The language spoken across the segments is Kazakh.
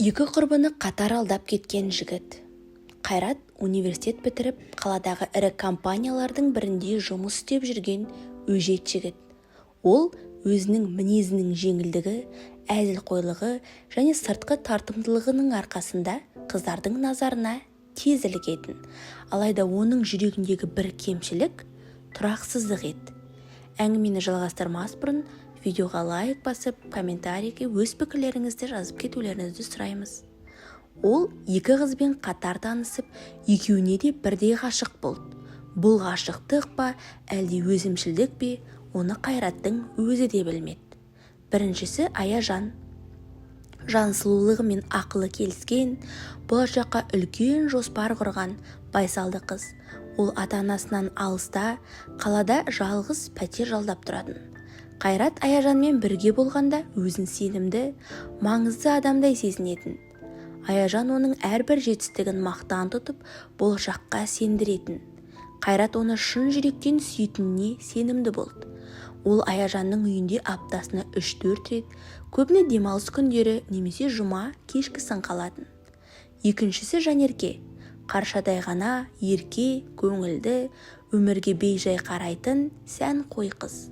Екі құрбыны қатар алдап кеткен жігіт. Қайрат университет бітіріп, қаладағы ірі компаниялардың бірінде жұмыс істеп жүрген өжет жігіт. Ол өзінің мінезінің жеңілдігі, әзілқойлығы және сыртқы тартымдылығының арқасында қыздардың назарына тез ілігетін. Алайда оның жүрегіндегі бір кемшілік – тұрақсыздық еді. Әңгімені жалғастырмас бұрын видеоға лайк басып, комментарийге өз пікірлеріңізді жазып кетулеріңізді сұраймыз. Ол екі қызбен қатар танысып, екеуіне де бірдей ғашық болды. Бұл ғашықтық па, әлде өзімшілдік пе, оны Қайраттың өзі де білмеді. Біріншісі – Аяжан. Жан сұлулығы мен ақылы келіскен, болашаққа үлкен жоспар құрған байсалды қыз. Ол ата-анасынан алыста, қалада жалғыз пәтер жалдап тұратын. Қайрат Аяжанмен бірге болғанда өзін сенімді, маңызды адамдай сезінетін. Аяжан оның әрбір жетістігін мақтан тұтып, болашаққа сендіретін. Қайрат оны шын жүректен сүйетініне сенімді болды. Ол Аяжанның үйінде аптасына 3-4 рет, көбіне демалыс күндері немесе жұма кешкісін қалатын. Екіншісі – Жанерке. Қаршадай ғана ерке, көңілді, өмірге бей-жай қарайтын сәнқой қыз.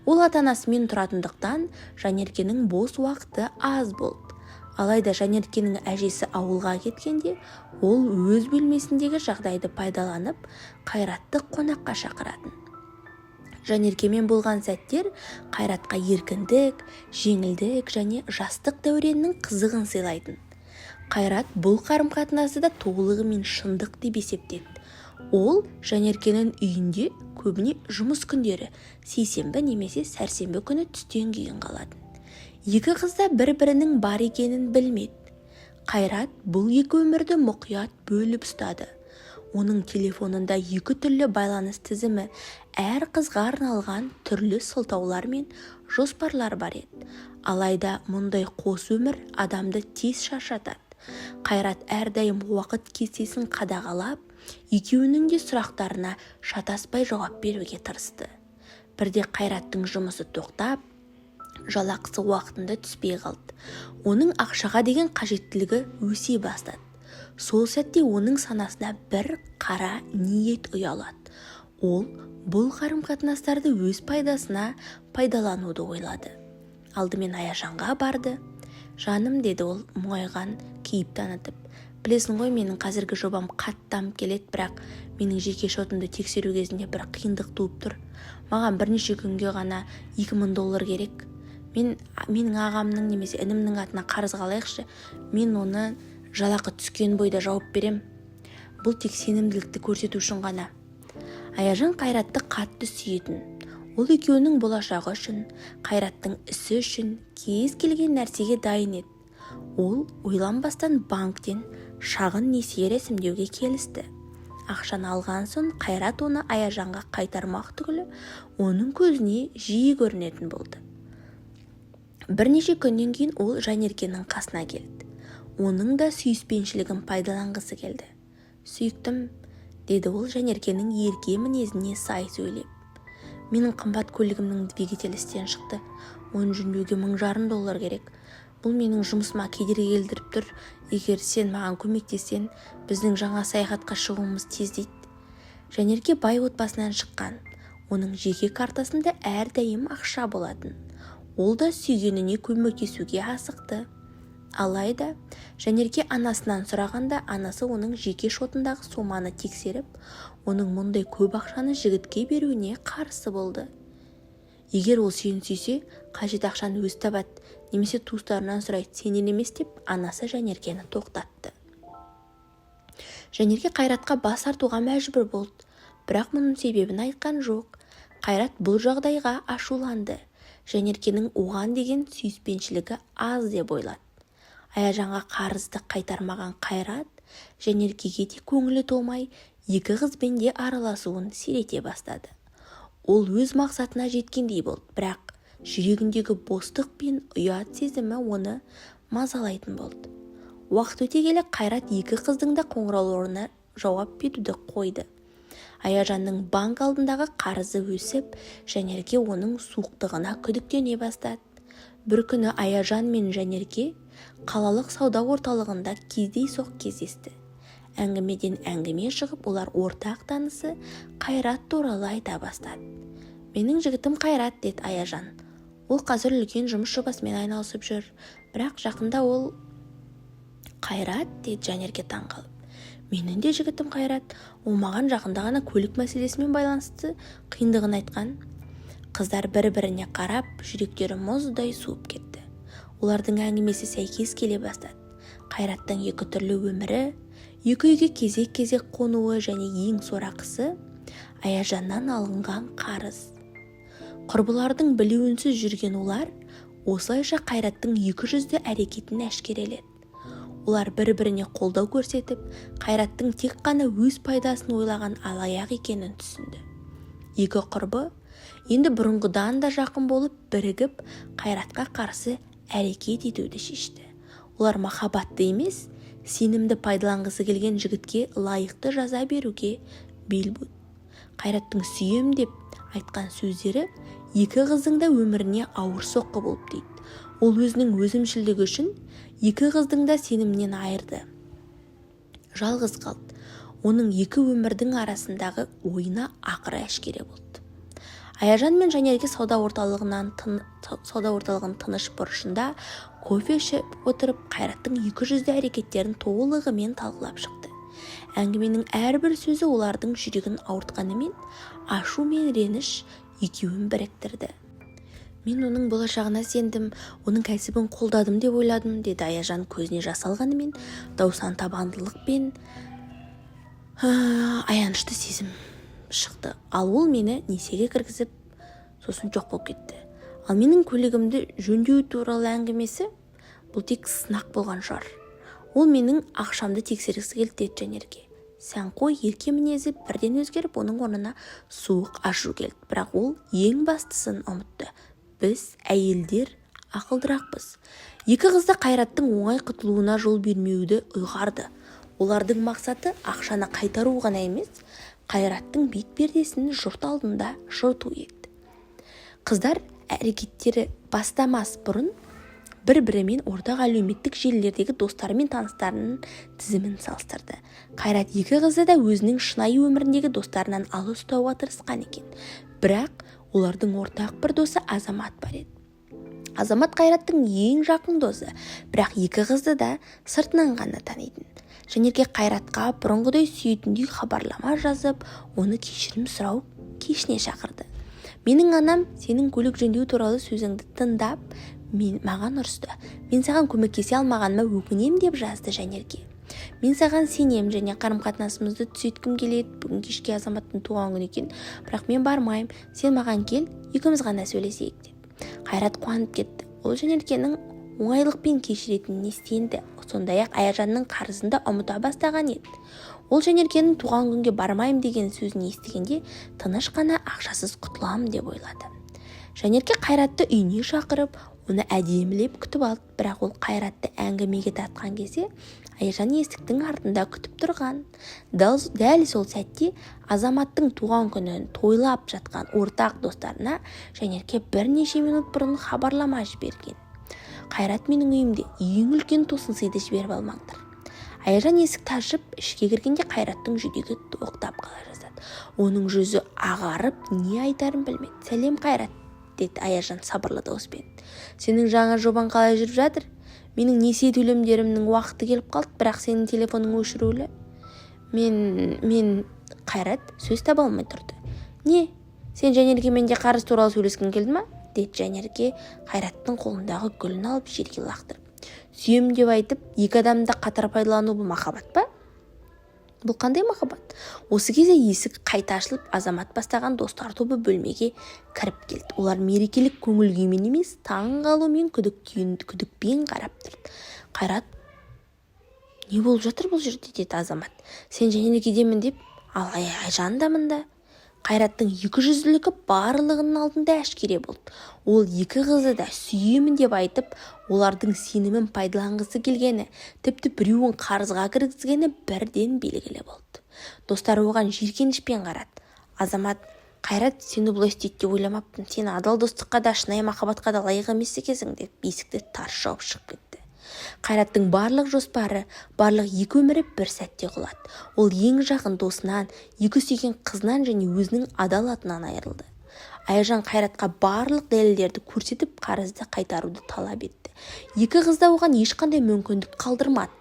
Ол ата-анасымен тұратындықтан, Жанеркенің бос уақыты аз болды. Алайда Жанеркенің әжесі ауылға кеткенде, ол өз бөлмесіндегі жағдайды пайдаланып, Қайратты қонаққа шақыратын. Жанеркемен болған сәттер Қайратқа еркіндік, жеңілдік және жастық дәуреннің қызығын сыйлайтын. Қайрат бұл қарым-қатынасты да толығымен шындық деп есептеді. Ол Жанеркенің үйінде көбіне жұмыс күндері, сейсенбі немесе сәрсенбі күні түстен кейін қалатын. Екі қыз да бір-бірінің бар екенін білмеді. Қайрат бұл екі өмірді мұқият бөліп ұстады. Оның телефонында екі түрлі байланыс тізімі, әр қызға арналған түрлі сылтаулар мен жоспарлар бар еді. Алайда мұндай қос өмір адамды тез шаршатады. Қайрат әрдайым уақыт кестесін қадағалап, екеуінің де сұрақтарына шатаспай жауап беруге тырысты. Бірде Қайраттың жұмысы тоқтап, жалақысы уақытында түспей қалды. Оның ақшаға деген қажеттілігі өсе бастады. Сол сәтте оның санасына бір қара ниет ұялады. Ол бұл қарым-қатынастарды өз пайдасына пайдалануды ойлады. Алдымен Аяжанға барды. «Жаным, – деді ол мұңайған кейіп танытып, – білесің ғой, менің қазіргі жобам қатты дамып келеді, бірақ менің жеке шотымды тексеру кезінде бір қиындық туып тұр. Маған бірнеше күнге ғана 2000 доллар керек. Мен менің ағамның немесе інімнің атына қарызға алайықшы. Мен оны жалақы түскен бойда жауып берем. Бұл тек сенімділікті көрсету үшін ғана». Аяжан Қайратты қатты сүйетін. Ол екеуінің болашағы үшін, Қайраттың ісі үшін кез келген нәрсеге дайын еді. Ол ойланбастан банктен шағын несие рәсімдеуге келісті. Ақшаны алған соң Қайрат оны Аяжанға қайтармақ түгілі, оның көзіне жиі көрінетін болды. Бірнеше күннен кейін ол Жанеркенің қасына келді. Оның да сүйіспеншілігін пайдаланғысы келді. «Сүйіктім, – деді ол Жанеркенің ерке мінезіне сай сөйлеп, – менің қымбат көлігімнің двигателі істен шықты. Оны жөндеуге 1500 доллар керек. Бұл менің жұмысыма кедергі келтіріп тұр. Егер сен маған көмектессең, біздің жаңа саяхатқа шығуымыз тездейді». Жанерке бай отбасынан шыққан. Оның жеке картасында әрдайым ақша болатын. Ол да сүйгеніне көмектесуге асықты. Алайда Жанерке анасынан сұрағанда, анасы оның жеке шотындағы соманы тексеріп, оның мұндай көп ақшаны жігітке беруіне қарсы болды. «Егер ол сені сүйсе, қажет ақшаны өзі табады немесе туыстарынан сұрайды, сенен емес», – деп анасы Жанеркені тоқтатты. Жанерке Қайратқа бас тартуға мәжбүр болды, бірақ мұның себебін айтқан жоқ. Қайрат бұл жағдайға ашуланды. Жанеркенің оған деген сүйіспеншілігі аз деп ойлады. Аяжанға қарызды қайтармаған Қайрат Жанеркеге де көңілі толмай, екі қызбен де араласуын сирете бастады. Ол өз мақсатына жеткендей болды, бірақ жүрегіндегі бостық пен ұят сезімі оны мазалайтын болды. Уақыт өте келе Қайрат екі қыздың да қоңырауларына жауап беруді қойды. Аяжанның банк алдындағы қарызы өсіп, Жанерке оның суықтығына күдіктене бастады. Бір күні Аяжан мен Жанерке Қалалық сауда орталығында кездейсоқ кездесті. Әңгімеден әңгіме шығып, олар ортақ танысы Қайрат туралы айта бастады. «Менің жігітім Қайрат», – деді Аяжан. «Ол қазір үлкен жұмыс жобасымен айналысып жүр, бірақ жақында ол...» «Қайрат?» – деді Жанерке таң қалып. «Менің де жігітім Қайрат. Ол маған жақында ғана көлік мәселесімен байланысты қиындығын айтқан». Қыздар бір-біріне қарап, жүректері мұздай суып кетті. Олардың әңгімесі сәйкес келе бастады. Қайраттың екі түрлі өмірі, екі үйге кезек-кезек қонуы және ең сорақысы – Аяжаннан алынған қарыз. Құрбылардың білуінсіз жүрген олар осылайша Қайраттың екі жүзді әрекетін әшкереледі. Олар бір-біріне қолдау көрсетіп, Қайраттың тек қана өз пайдасын ойлаған алаяқ екенін түсінді. Екі құрбы енді бұрынғыдан да жақын болып, бірігіп Қайратқа қарсы әрекет етуді шешті. Олар махаббатты емес, сенімді пайдаланғысы келген жігітке лайықты жаза беруге бел буды. Қайраттың сүйем деп айтқан сөздері екі қыздың да өміріне ауыр соққы болып тиді. Ол өзінің өзімшілдігі үшін екі қыздың да сенімінен айырды, жалғыз қалды. Оның екі өмірдің арасындағы ойыны ақыры әшкере болды. Аяжан мен Жанерке сауда орталығының тыныш бұрышында кофе ішіп отырып, Қайраттың екі жүзді әрекеттерін толығымен талқылап шықты. Әңгіменің әрбір сөзі олардың жүрегін ауыртқанымен, ашу мен реніш екеуін біріктірді. «Мен оның болашағына сендім, оның кәсібін қолдадым деп ойладым», – деді Аяжан көзіне жас алғанымен, даусынан табандылық пен аянышты сезім шықты. «Ал ол мені несиеге кіргізіп, сосын жоқ болып кетті. Ал менің көлігімді жөндеу туралы әңгімесі – бұл тек сынақ болған шығар. Ол менің ақшамды тексергісі келді», – деді Жанерке. Сәнқой ерке мінезі бірден өзгеріп, оның орнына суық ашу келді. Бірақ ол ең бастысын ұмытты: біз, әйелдер, ақылдырақпыз. Екі қыз да Қайраттың оңай құтылуына жол бермеуді ұйғарды. Олардың мақсаты ақшаны қайтару ғана емес, Қайраттың бет пердесін жұрт алдында жырту еді. Қыздар әрекеттері бастамас бұрын бір-бірімен ортақ әлеуметтік желілердегі достары мен таныстарының тізімін салыстырды. Қайрат екі қызды да өзінің шынайы өміріндегі достарынан алыс ұстауға тырысқан екен. Бірақ олардың ортақ бір досы Азамат бар еді. Азамат Қайраттың ең жақын досы, бірақ екі қызды да сыртынан ғана танитын. Жанерке Қайратқа бұрынғыдай сүйетіндей хабарлама жазып, оны кешірім сұрау кешіне шақырды. «Менің анам сенің көлік жөндеу туралы сөзіңді тыңдап, маған ұрысты. Мен саған көмектесе алмағаныма өкінемін», – деп жазды Жанерке. «Мен саған сенем және қарым-қатынасымызды түзеткім келеді. Бүгін кешке Азаматтың туған күні екен, бірақ мен бармаймын. Сен маған кел, екеуміз ғана сөйлесейік», – деді. Қайрат қуанып кетті. Ол Жанеркенің оңайлықпен кешіретініне сенді. Сондай-ақ Аяжанның қарызын да ұмыта бастаған еді. Ол Жанеркенің туған күнге бармаймын деген сөзін естігенде, тыныш қана ақшасыз құтыламын деп ойлады. Жанерке Қайратты үйіне шақырып, оны әдемілеп күтіп алды. Бірақ ол Қайратты әңгімеге тартқан кезде, Аяжан есіктің артында күтіп тұрған. Дәл сол сәтте Азаматтың туған күнін тойлап жатқан ортақ достарына Жанерке бірнеше минут бұрын хабарлама жіберген: «Қайрат менің үйімде, ең үлкен тосын сыйды жіберіп алмаңдар». Аяжан есікті ашып ішке кіргенде, Қайраттың жүрегі тоқтап қала жаздады. Оның жүзі ағарып, не айтарын білмеді. «Сәлем, Қайрат», – деді Аяжан сабырлы дауыспен. «Сенің жаңа жобаң қалай жүріп жатыр? Менің несие төлемдерімнің уақыты келіп қалды, бірақ сенің телефоның өшірулі». Мен...» Қайрат сөз таба алмай тұрды. «Не, сен Жанеркемен де қарыз туралы сөйлескің келді ма?» – деді Жанерке Қайраттың қолындағы гүлін алып жерге лақтырып. «Сүйем деп айтып, екі адамды қатар пайдалану – бұл махаббат па? Бұл қандай махаббат?» Осы кезде есік қайта ашылып, Азамат бастаған достар тобы бөлмеге кіріп келді. Олар мерекелік көңіл күймен емес, таң қалу мен күдікпен қарап тұрды. «Қайрат, не болып жатыр бұл жерде?» – деді Азамат. «Сен Жанеркедемін деп, ал Айжан да мында». Қайраттың екі жүзділігі барлығының алдында әшкере болды. Ол екі қызды да сүйемін деп айтып, олардың сенімін пайдаланғысы келгені, тіпті біреуін қарызға кіргізгені бірден белгілі болды. Достары оған жиіркенішпен қарады. Азамат: «Қайрат, сені бұлай істейді деп ойламаппын. Сен адал достыққа да, шынайы махаббатқа да лайық емес екенсің», – деп, есікті тарс жауып шығып кетті. Қайраттың барлық жоспары, барлық екі өмірі бір сәтте құлады. Ол ең жақын досынан, екі сүйген қызынан және өзінің адал атынан айырылды. Аяжан Қайратқа барлық дәлелдерді көрсетіп, қарызды қайтаруды талап етті. Екі қыз да оған ешқандай мүмкіндік қалдырмады.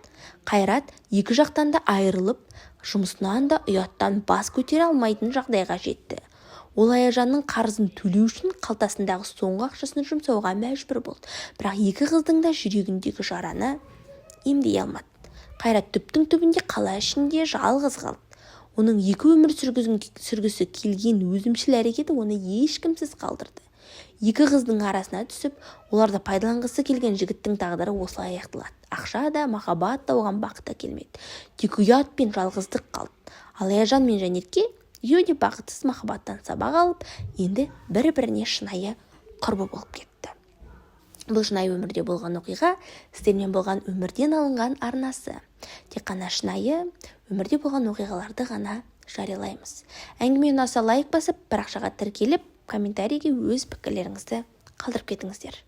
Қайрат екі жақтан да айырылып, жұмысынан да ұяттан бас көтере алмайтын жағдайға жетті. Ол Аяжанның қарызын төлеу үшін қалтасындағы соңғы ақшасын жұмсауға мәжбүр болды, бірақ екі қыздың да жүрегіндегі жараны емдей алмады. Қайрат түптің түбінде қала ішінде жалғыз қалды. Оның екі өмір сүргісі келген өзімшіл әрекеті оны ешкімсіз қалдырды. Екі қыздың арасына түсіп, оларды пайдаланғысы келген жігіттің тағдыры осылай аяқталады. Ақша да, махаббат та оған бақыт әкелмеді, тек ұят пен жалғыздық қалды. Ал Аяжан мен Жанерке екеуі де бақытсыз махаббаттан сабақ алып, енді бір-біріне шынайы құрбы болып кетті. Бұл шынайы өмірде болған оқиға, сіздермен болған Өмірден алынған арнасы. Тек қана шынайы өмірде болған оқиғаларды ғана жариялаймыз. Әңгіме ұнаса, лайк басып, парақшаға тіркеліп, комментарийге өз пікірлеріңізді қалдырып кетіңіздер.